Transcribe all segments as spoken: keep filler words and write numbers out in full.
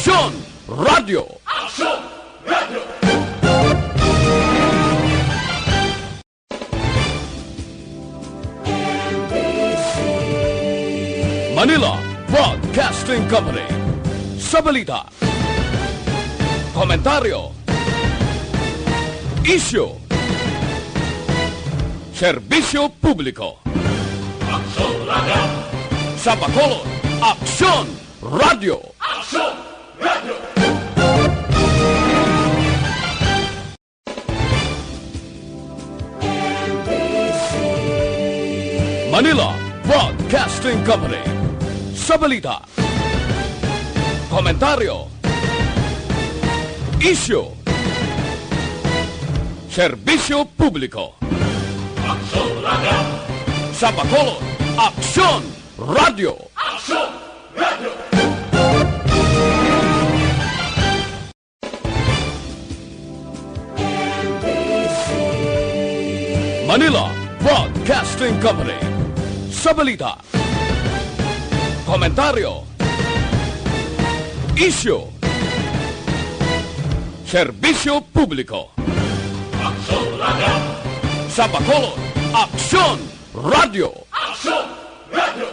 Aksyon Radio. Aksyon Radio. Manila Broadcasting Company. Sa balita, komentaryo, isyu, serbisyo publiko. Aksyon Radio. Sa Bacolod, Aksyon Radio. Aksyon Radio. Manila Broadcasting Company. Sa balita, komentaryo, isyu, serbisyo publiko. Aksyon Radio. Sa Bacolod, Aksyon Radio. Aksyon Radio. Manila Broadcasting Company. Sa balita, komentaryo, isyu, serbisyo publiko. Aksyon Radio. Sa Bacolod, Aksyon Radio. Aksyon Radio.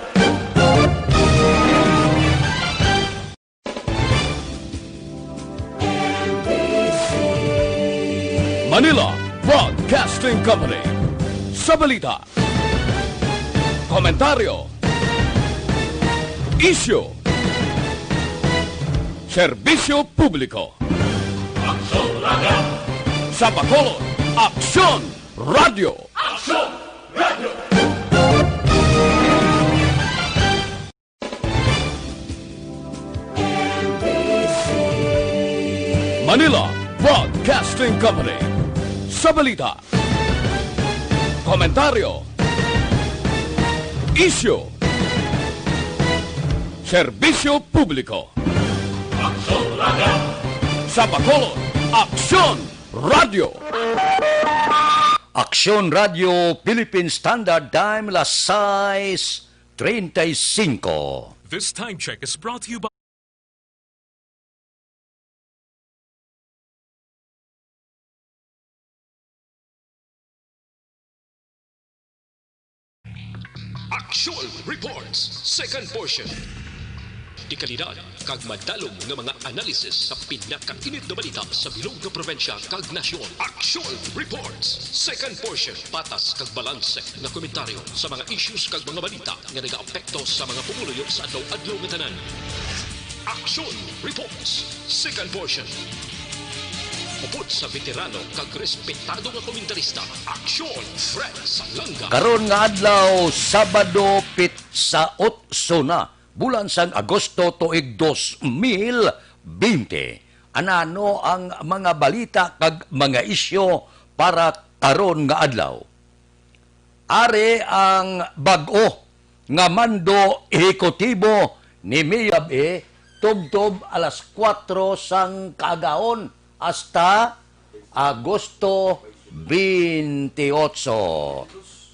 Manila Broadcasting Company. Sa balita, komentaryo, isyu, serbisyo publiko. Aksyon Radio. Sa Bacolod, Aksyon Radio. Aksyon Radio. Manila Broadcasting Company. Sa balita, komentaryo, isyu, serbisyo publiko. Aksyon Radio. Sa Bacolod, Aksyon Radio. Aksyon Radio Philippine Standard Time, las sais treinta y cinco. This time check is brought to you by Aksyon Reports, second portion. Dekalidad kag madalom nga mga analisis sa pinakainit nga balita sa bilog nga probensya kag nasyon. Aksyon Reports, second portion. Patas kag balanse nga komentaryo sa mga issues kag mga balita nga nagaapekto sa mga pumuluyo sa adlaw-adlaw nga tanan. Aksyon Reports, second portion. Upod sa veterano kag respetado nga komentarista, Aksyon Fred Salanga. Karon nga adlaw, Sabado, pit sa otso na, bulan sang Agosto, tuig dos mil bente. Anano ang mga balita kag mga isyu para karon nga adlaw? Ari ang bag-o nga mando ehekutibo ni Mayor, eh, tubtob alas kuwatro sang kaagahon hasta Agosto bente otso.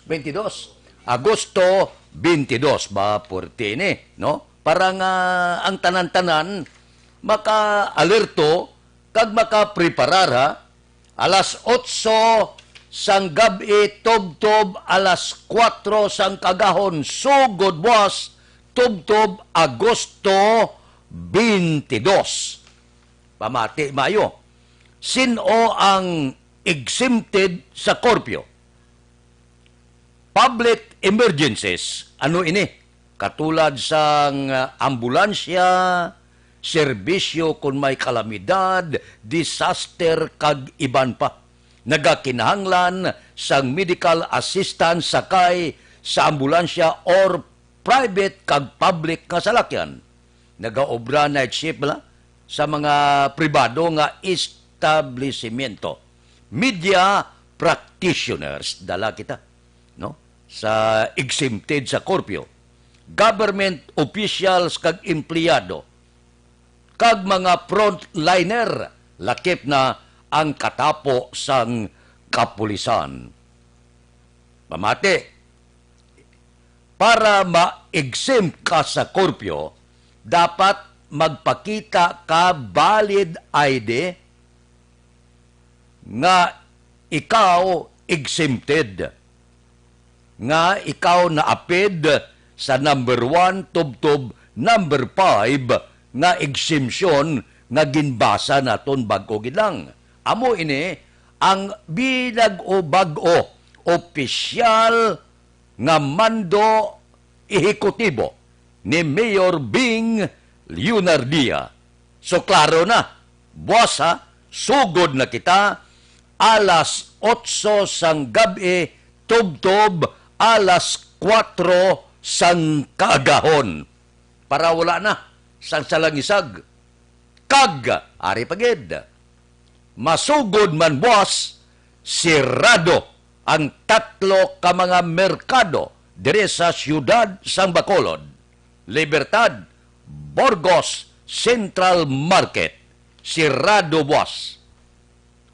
Bente dos. Agosto bente dos ba, puwerte ini, no? Para nga ang tanan-tanan maka-alerto kag makapreparar, ha? Alas otso sang gab-i tubtob alas kuwatro sang kaagahon, sugod buas tubtob Agosto bente dos. Pamati maayo. Sin-o ang exempted sa curfew? Public emergencies, ano ini? Katulad sang, ah, ambulansya, serbisyo kon may kalamidad, disaster, kag iban pa. Nagakinahanglan sang medical assistance sakay sa ambulansya or private kag public nga salakyan. Nagaobra night shift la sa mga pribado nga establisimento. Media practitioners, dala kita, no? Sa exempted sa curfew. Government officials kag empleyado, kag mga frontliner, lakip na ang katapo sang kapulisan. Pamati, para ma-exempt ka sa curfew, dapat magpakita ka valid I D nga ikaw exempted, nga ikaw naapid sa number one tubtob number five nga exemption nga ginbasa naton bag-o gid lang. Amo ini ang binag-o bag-o opisyal nga mando ehekutibo ni Mayor Bing Leonardia. So, klaro na, buwas, ha, sugod na kita alas otso sang gab-i tubtob alas kuwatro sang kaagahon, para wala na sang salangisag. Kag ari pa gid, masugod man buwas, sirado ang tatlo ka mga merkado diri sa siyudad sang Bacolod: Libertad, Burgos, Central Market. Sirado buwas.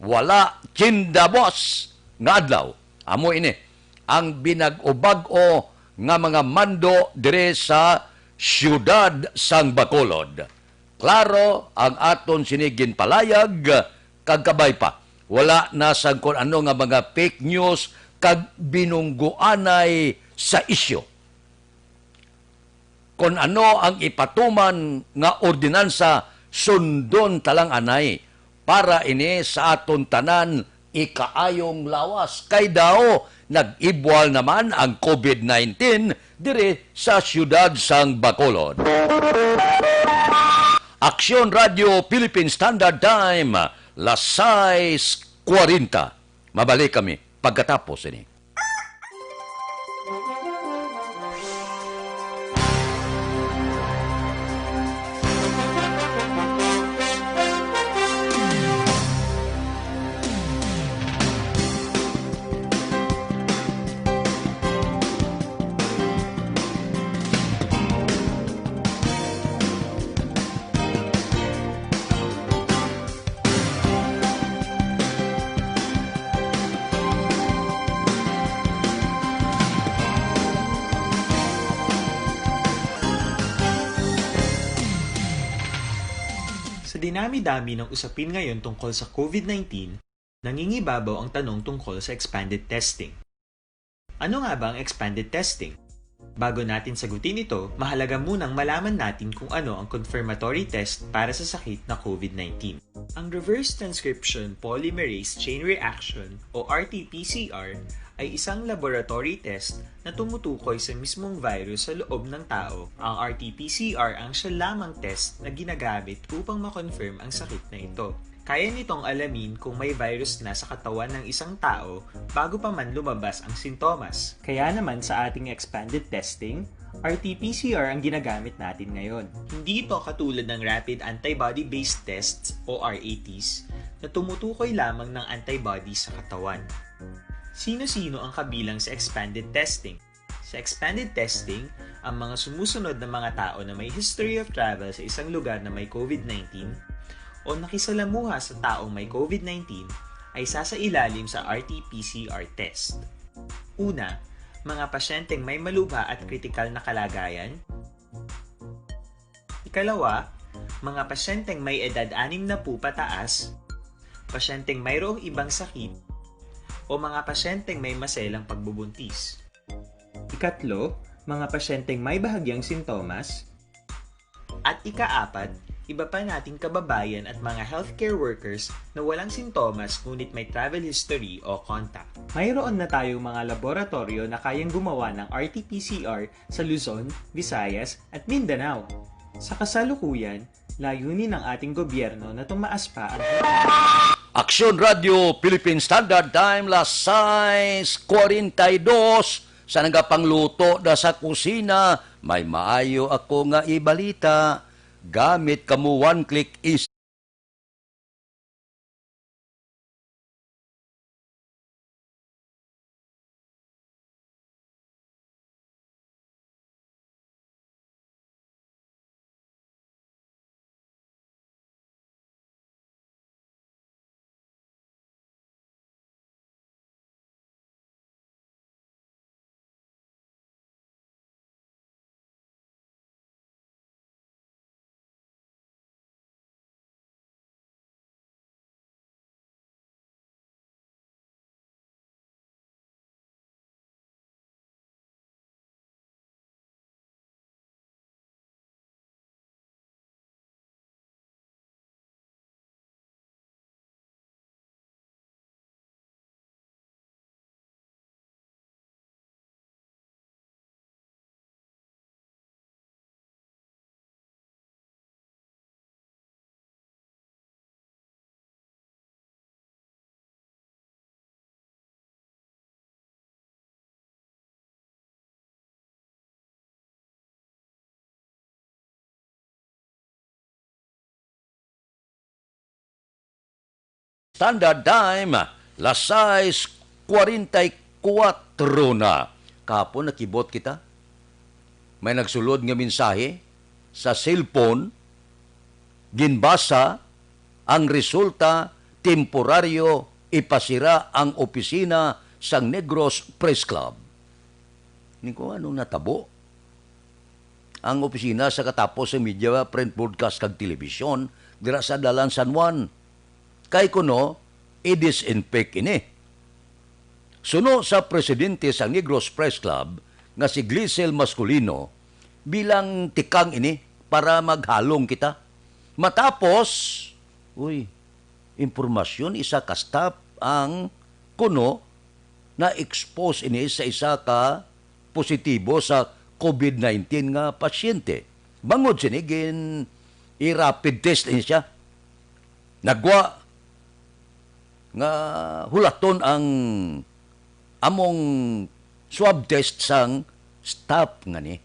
Wala tienda buwas nga adlaw. Amo ini ang binag-o-bag-o nga mga mando diri sa siyudad sang Bacolod. Klaro ang aton sini ginpalayag, kag kabay pa, wala na sang kon ano nga mga fake news kag binunggoanay sa isyu. Kon ano ang ipatuman nga ordinansa, sundon ta lang anay, para ini sa aton tanan ikaayong lawas, kay daw nag-ibwal naman ang covid nineteen diri sa siyudad sang Bacolod. Aksyon Radio Philippine Standard Time, las sais kuwarenta. Mabalik kami pagkatapos ini. Sa dinami-dami ng usapin ngayon tungkol sa covid nineteen, nangingibabaw ang tanong tungkol sa expanded testing. Ano nga ba ang expanded testing? Bago natin sagutin ito, mahalaga munang malaman natin kung ano ang confirmatory test para sa sakit na covid nineteen. Ang reverse transcription polymerase chain reaction o R T P C R ay isang laboratory test na tumutukoy sa mismong virus sa loob ng tao. Ang R T P C R ang siya lamang test na ginagamit upang ma-confirm ang sakit na ito. Kaya nitong alamin kung may virus na sa katawan ng isang tao bago pa man lumabas ang sintomas. Kaya naman sa ating expanded testing, R T P C R ang ginagamit natin ngayon. Hindi ito katulad ng rapid antibody-based tests o R A Ts na tumutukoy lamang ng antibody sa katawan. Sino-sino ang kabilang sa expanded testing? Sa expanded testing, ang mga sumusunod na mga tao na may history of travel sa isang lugar na may covid nineteen o nakisalamuha sa taong may covid nineteen ay sasailalim sa R T P C R test. Una, mga pasyenteng may malubha at kritikal na kalagayan. Ikalawa, mga pasyenteng may edad anim na po pataas, pasyenteng mayroong ibang sakit, o mga pasyenteng may maselang pagbubuntis. Ikatlo, mga pasyenteng may bahagyang sintomas. At ikaapat, iba pa nating kababayan at mga healthcare workers na walang sintomas ngunit may travel history o contact. Mayroon na tayong mga laboratoryo na kayang gumawa ng R T P C R sa Luzon, Visayas, at Mindanao. Sa kasalukuyan, layunin ng ating gobyerno na tumaas pa ang Aksyon Radio Philippine Standard Time, las sais kuwarenta y dos. Sa nagapangluto na sa kusina, may maayo ako nga ibalita. Gamit kamo One Click Easy. Standard Time, las sais kuwarenta y kuwatro na. Kahapon nakibot kita. May nagsulod nga mensahe sa cellphone, ginbasa ang resulta, temporaryo ipasira ang opisina sang Negros Press Club. Ning ko, anong natabo? Ang opisina sa katapos sa media, print, broadcast, kag telebisyon dira sa Dalan San Juan. Kay kuno, i-disinfect ini. Suno sa presidente sa Negros Press Club nga si Glisel Masculino, bilang tikang ini para maghalong kita. Matapos, uy, impormasyon, isa ka staff ang kuno na-expose ini sa isa ka positibo sa covid nineteen nga pasyente. Bangod sini, gin i-rapid test ini siya. Nagwa nga hulaton ang among swab test sang staff nga ni.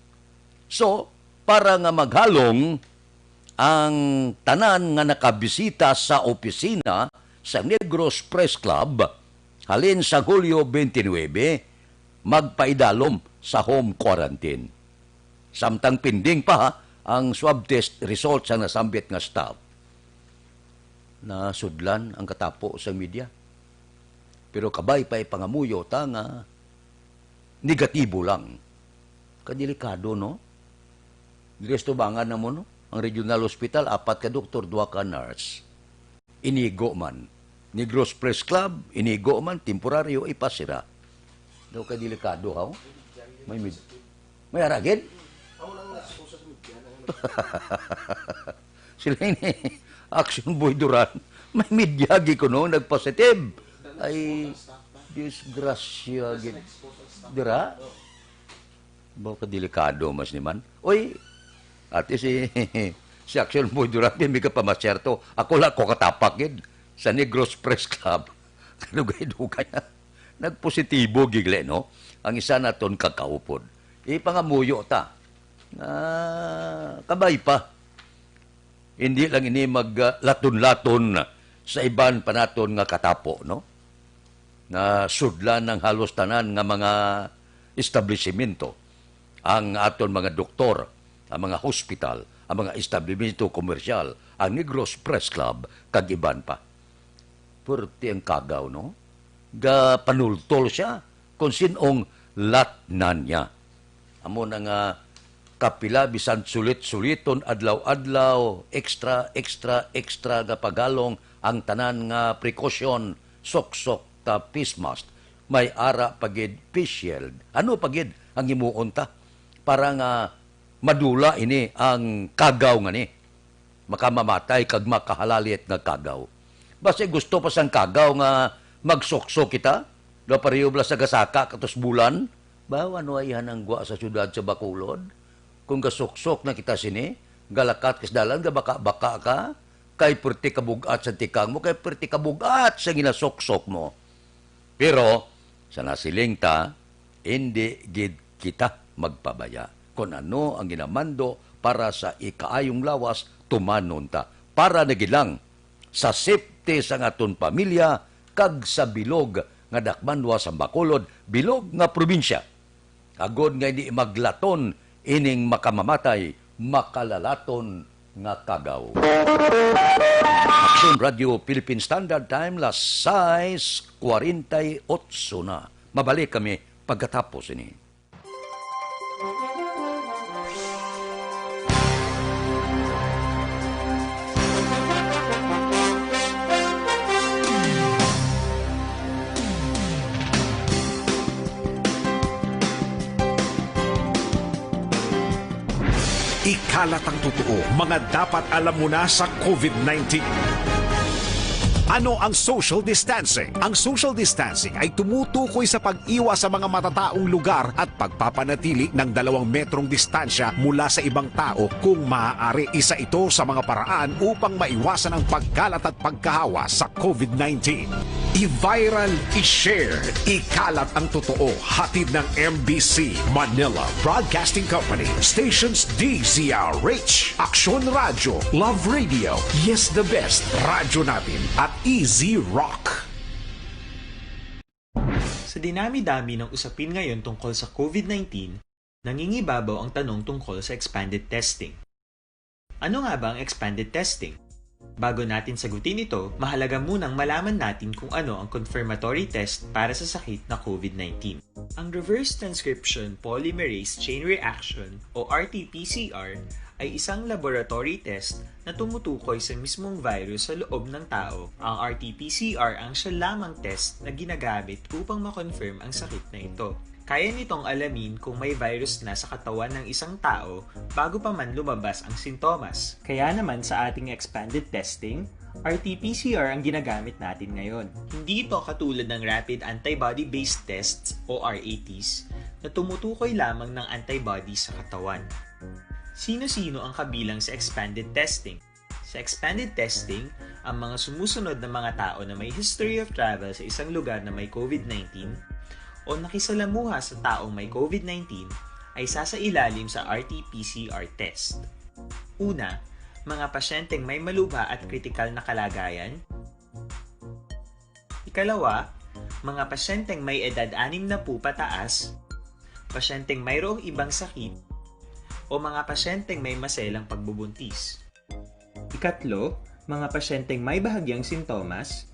So, para nga maghalong ang tanan nga nakabisita sa opisina sa Negros Press Club halin sa Hulyo twenty-nine, magpaidalom sa home quarantine. Samtang pending pa, ha, ang swab test result sa nasambit nga staff. Nasudlan ang katapo sa media. Pero kabay pa ipangamuyo ta nga negatibo lang. Kadelikado, no? Diri sa tubangan namo, no? Ang regional hospital, apat ka doktor, duha ka nurse. Inigo man. Negros Press Club, inigo man, temporaryo, ipasira. Daw kay delikado, haw? May mid-, may aragid? Sila ini, Action Boy Duran. May media gi kuno nagpositive. Ay, disgrasya gid. Dira? Ba, kadelikado mas ni man. Uy, ate, si, si Action Boy Duran, may ka pamasyerto. Ako la ko katapak gid sa Negros Press Club. Dugay-dugay na. Nagpositibo gid gali, no? Ang isa naton kakaupod. Ipangamuyo ta. Ah, kabay pa. Hindi lang ini mag, ah, laton-laton sa iban pa naton nga katapo, no? Nasudlan ang halos tanan nga mga establisimento, ang aton mga doktor, ang mga hospital, ang mga establisimento komersyal, ang Negros Press Club, kag iban pa. Pwerte ang kagaw, no? Gapanultol siya kung sin-ong latnan niya. Amo na nga kapila, bisan sulit-suliton, adlaw-adlaw, extra, extra, extra nga paghalong ang tanan nga precaution, suksok ta face mask, may ara pa gid face shield. Ano pa gid ang himuon ta para nga madula ini ang kagaw nga ni? Makamamatay kag makahalalit nga kagaw. Basi gusto pa sang kagaw nga magsuksok kita? Daw pareho bala sa gasaka katusbulan? Ba, ano ay hanang gwa sa siyudad sa Bacolod? Kung gasuksok na kita sini, galakat ka sa dalan, gabaka-baka ka, kay perti kabug-at sa tikang mo, kay perti kabug-at sa ginasuksok mo. Pero, sa nasiling ta, indi gid kita magpabaya. Kon ano ang ginamando para sa ikaayong lawas, tumanon ta. Para na gid lang sa safety sang aton pamilya kag sa bilog nga dakmanwa sang Bacolod, bilog nga probinsya. Agod nga hindi maglaton ining makamamatay, makalalaton nga kagaw. Aksyon Radio Philippine Standard Time, las sais kuwarenta y otso na. Mabalik kami pagkatapos ini. Ikalat ang totoo, mga dapat alam mo na sa covid nineteen. Ano ang social distancing? Ang social distancing ay tumutukoy sa pag-iwas sa mga matataong lugar at pagpapanatili ng dalawang metrong distansya mula sa ibang tao, kung maaari. Isa ito sa mga paraan upang maiwasan ang pagkalat at pagkahawa sa covid nineteen. I-viral, i-share, ikalat ang totoo. Hatid ng M B C Manila Broadcasting Company. Stations D Z R H, Aksyon Radyo, Love Radio, Yes the Best, Radyo Natin, at Easy Rock. Sa dinami-dami ng usapin ngayon tungkol sa COVID nineteen, nangingibabaw ang tanong tungkol sa expanded testing. Ano nga ba ang expanded testing? Bago natin sagutin ito, mahalaga munang malaman natin kung ano ang confirmatory test para sa sakit na COVID nineteen. Ang reverse transcription polymerase chain reaction o R T P C R ay isang laboratory test na tumutukoy sa mismong virus sa loob ng tao. Ang R T P C R ang siya lamang test na ginagamit upang ma-confirm ang sakit na ito. Kaya nitong alamin kung may virus na sa katawan ng isang tao bago pa man lumabas ang sintomas. Kaya naman sa ating expanded testing, R T P C R ang ginagamit natin ngayon. Hindi ito katulad ng rapid antibody-based tests o R A Ts na tumutukoy lamang ng antibody sa katawan. Sino-sino ang kabilang sa expanded testing? Sa expanded testing, ang mga sumusunod na mga tao na may history of travel sa isang lugar na may COVID nineteen o nakisalamuha sa taong may COVID nineteen ay sasailalim sa R T P C R test. Una, mga pasyenteng may malubha at kritikal na kalagayan. Ikalawa, mga pasyenteng may edad anim na po pataas, pasyenteng mayroong ibang sakit, o mga pasyenteng may maselang pagbubuntis. Ikatlo, mga pasyenteng may bahagyang sintomas.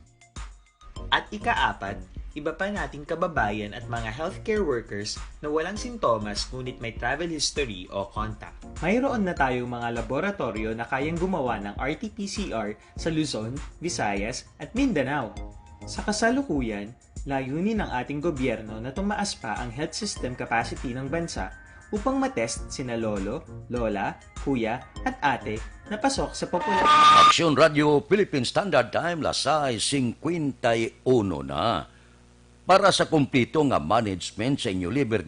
At ikaapat, iba pa nating kababayan at mga healthcare workers na walang sintomas ngunit may travel history o contact. Mayroon na tayong mga laboratoryo na kayang gumawa ng R T P C R sa Luzon, Visayas, at Mindanao. Sa kasalukuyan, layunin ng ating gobyerno na tumaas pa ang health system capacity ng bansa upang matest sina lolo, lola, kuya, at ate na pasok sa populasyon. Aksyon Radio Philippine Standard Time, las sais cincuenta y uno na. Para sa kumpleto nga management sa inyo liber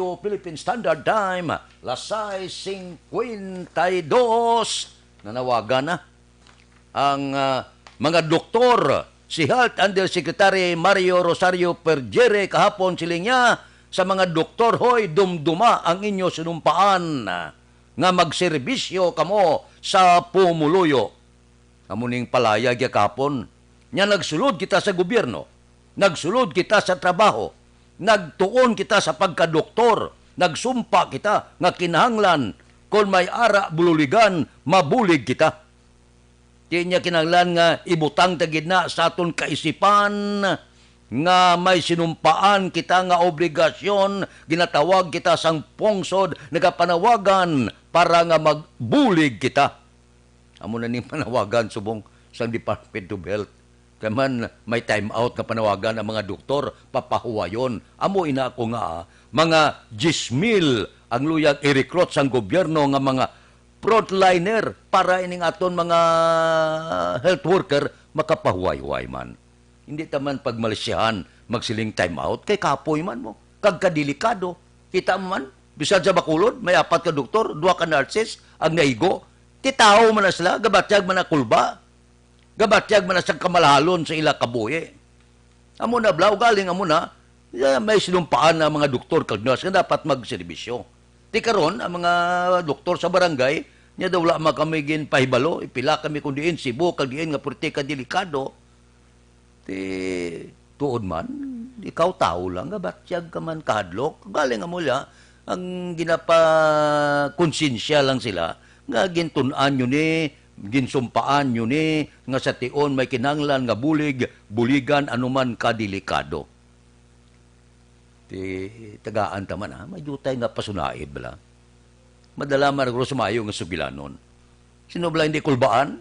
Philippine Standard Time, las sais cincuenta y dos. Nanawagan na ang, ah, mga doktor. Si Health Undersecretary Mario Rosario Pergere kahapon siling niya sa mga doktor, "Hoy, dumduma ang inyo sinumpaan nga magserbisyo kamo sa pumuluyo." Amo ning palayag ya kahapon. Nya nagsulod kita sa gobyerno, nagsulod kita sa trabaho, nagtuon kita sa pagkadoktor, nagsumpa kita nga kinahanglan kon may ara bululigan, mabulig kita. Di niya kinahanglan nga ibutang ta gid na sa aton kaisipan nga may sinumpaan kita nga obligasyon, ginatawag kita sang pungsod, nagapanawagan para nga magbulig kita. Amo na ning panawagan subong sang Department of Health. Kay man may time out nga panawagan ang mga doktor, papahuwayon. Amo ina ako nga, ah, mga diyes mil ang luyag i-recruit sang gobyerno nga mga frontliner para ining aton mga health worker makapahuway-huway man. Hindi ta man pagmalisyahan magsiling time out kay kapoy man mo, kag kadelikado. Kita mo man, bisan sa Bacolod, may apat ka doktor, duha ka nurses ang naigo. Ti tawo man na sila, gabatyag man na kulba. Gabatyag man na sa kamalahalon sa ila kabuhi. Amo na bla, ugaling amo na, ya, may sinumpaan na mga doktor kag nurse nga dapat magserbisyo. Ti karon, ang mga doktor sa barangay, nya daw wala man kami ginpahibalo, ipila kami kung diin, Cebu, kag diin nga purti ka delikado. Ti, tuod man, ikaw tawo lang, gabatyag ka man kahadlok. Galing amo ya, ang ginapakonsensya lang sila, nga gintun-an nyo ni, ginsumpaan nyo ni, nga sa tion may kinahanglan nga bulig, buligan anuman ka delikado. Ti, tagaan ta man, ha? May diutay nga pasunaid bala. Madala man ako sa maayo nga sugilanon. Sino bala hindi kulbaan?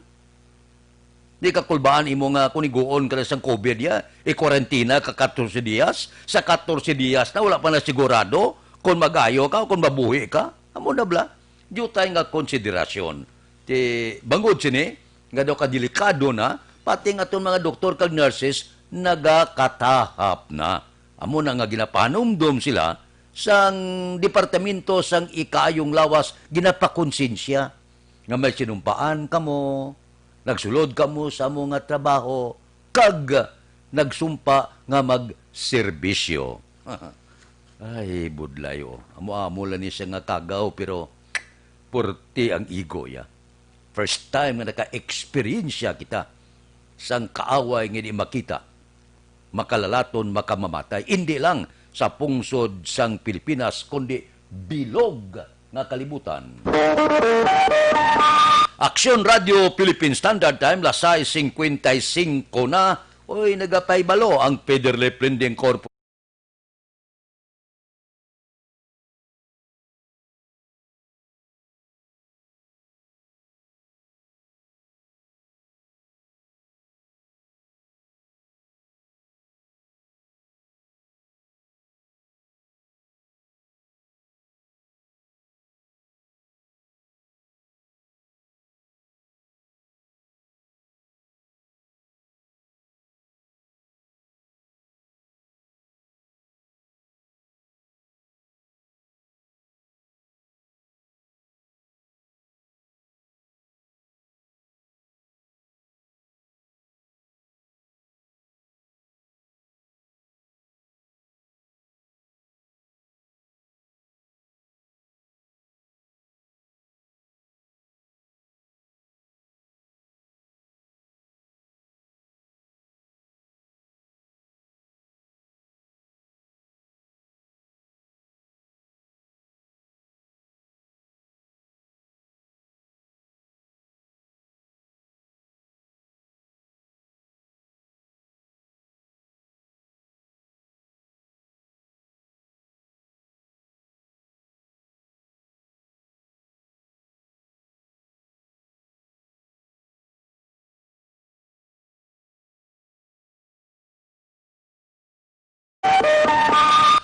Di ka kulbaan imo nga kung iguon ka na sang covid ya, i-quarantina ka katorse dias, sa katorse dias na wala pa na sigurado kung magayo ka o kung mabuhi ka. Amo na bala, diutay nga konsiderasyon. Ti, bangod sini, nga daw kadelikado na, pati nga aton mga doktor kag nurses nagakatahap na. Amo na nga ginapahanumdom sila sang Departamento sang Ikaayong Lawas, ginapakonsensya nga may sinumpaan kamo, nagsulod kamo sa amo nga trabaho, kag nagsumpa nga magserbisyo. Ay, budlay, oh. Amo-amo lang ni siya nga kagaw, pero purti ang igo, ya. First time nga naka-eksperyensya kita sang kaaway nga di makita, makalalaton, makamamatay, indi lang sa pungsod sang Pilipinas, kundi bilog nga kalibutan. Aksyon Radio Philippine Standard Time, las sais cincuenta y cinco na. Oy, nagapahibalo ang Federal Lending Corp.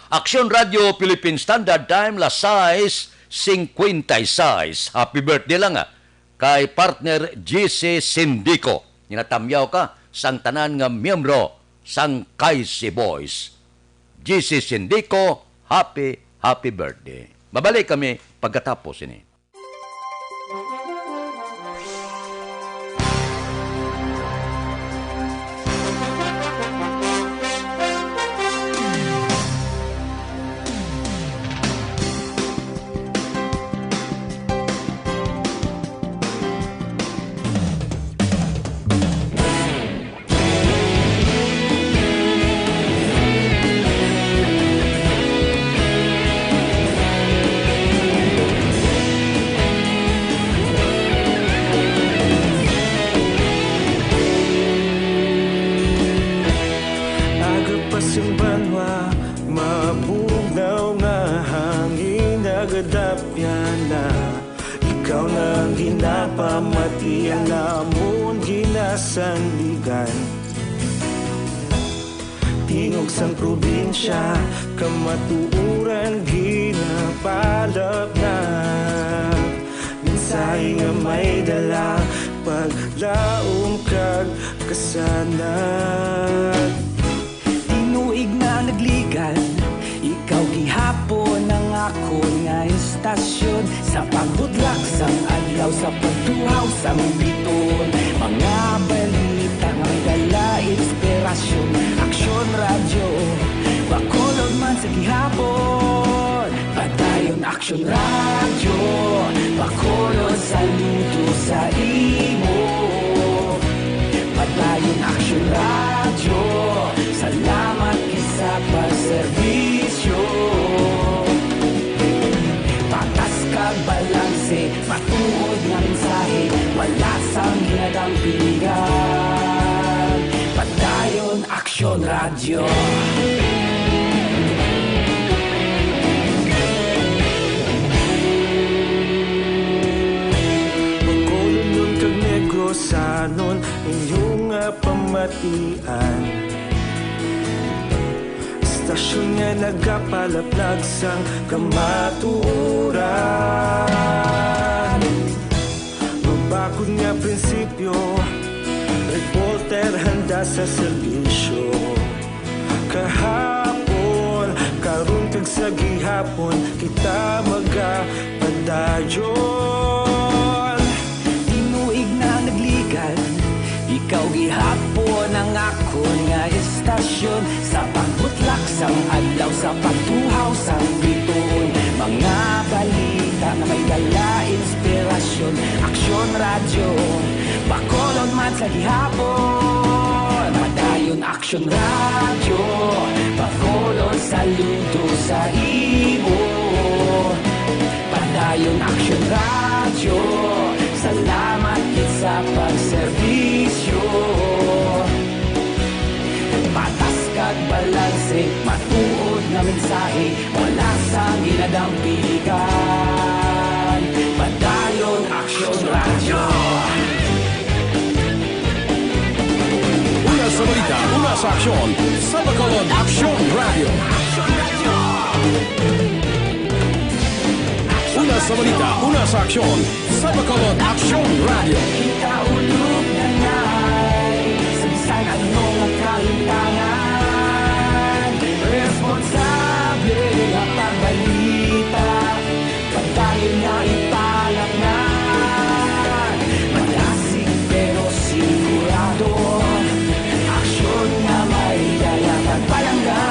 Aksyon Radio Philippine Standard Time, las sais cincuenta y seis. Happy birthday lang, ah, kay partner G C Sindico. Ginatamyaw ka sang tanan nga miyembro sang K C Boys. G C Sindico, happy, happy birthday. Mabalik kami pagkatapos ini. Aga pa sing banwa, mabugnaw nga hangin nagadapyan na. Ikaw na ang ginapamati, ang amon ginasandigan. Tingog sang probinsya, kamatuoran ginapalapnap. Mensahe nga may dala, paglaom kag kasanag. Tinuig na nagligal, ikaw gihapon ang akon nga istasyon. Sa pagbudlak sang adlaw, sa pagtuhaw sang biton, mga balita nga may dala inspirasyon. Aksyon Radyo, Bacolod man sa gihapon. Padayon Aksyon Radyo, Bacolod, saludo sa imo. Padayon Aksyon Radyo, salamat gid sa pagserbisyo. Patas kag balanse, matuod nga Bacolodnon kag Negrosanon, inyo nga pamatian. Istasyon nga nagapalaplag sang kamatuoran. Mabakod nga prinsipyo, reporter handa sa serbisyo. Kahapon, karon kag sa gihapon, kita magapadayon. Tinuig na ang nagligan, ikaw gihapon ang akon nga istasyon. Sa pagbutlak sang adlaw, sa pagtuhaw sang bituon, mga balita nga may dala inspirasyon. Aksyon Radyo, Bacolod man sa gihapon. Padayon Aksyon Radyo, Bacolod saludo sa imo. Padayon Aksyon Radyo, salamat gid sa pagserbisyo. Patas kag balanse, matuod nga mensahe, wala sang ginadampigan. Padayon Aksyon Radyo. Una sa balita, una sa aksyon, sa Bacolod Aksyon Radyo. Una sa balita, una sa aksyon, sa Bacolod Aksyon Radyo. Kita ulog na ngay, sa bisan ano nga kahintangan, responsable nga pagbalita. Padayon nga ipalaknag, malasig pero sigurado. Aksyon nga may dala kag palangga.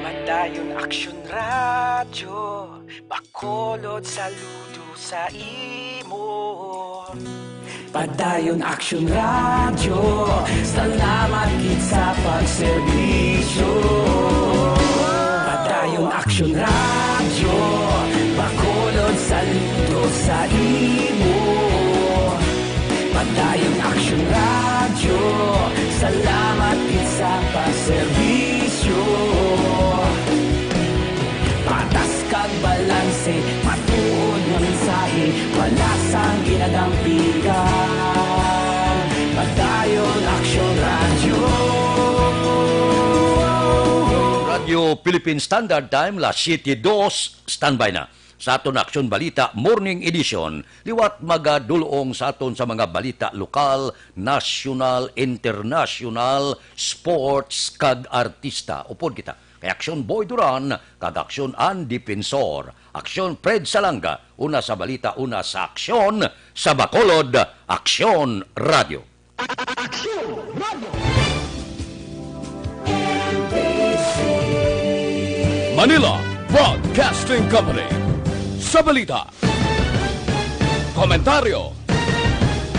Padayon Aksyon Radyo, Bacolod saludo sa imo. Padayon Aksyon Radyo, salamat gid sa pagserbisyo. Padayon Aksyon Radyo, Bacolod saludo sa imo. Padayon Aksyon Radyo, salamat gid sa pagserbisyo. Patas kag balanse, matuod nga mensahe, wala sang ginadampigan. Padayon Aksyon Radyo. Radyo Philippine Standard Time, las siete dos, standby na sa aton Aksyon Balita Morning Edition. Liwat magadulong sa aton sa mga balita lokal, nasyonal, internasyonal, sports, kag artista. Upod kita kay Aksyon Boy Duran kag Aksyon An Defensor. Aksyon Fred Salanga, una sa balita, una sa aksyon, sa Bacolod, Aksyon Radyo. Aksyon Radyo. Manila Broadcasting Company. Sa balita, komentaryo,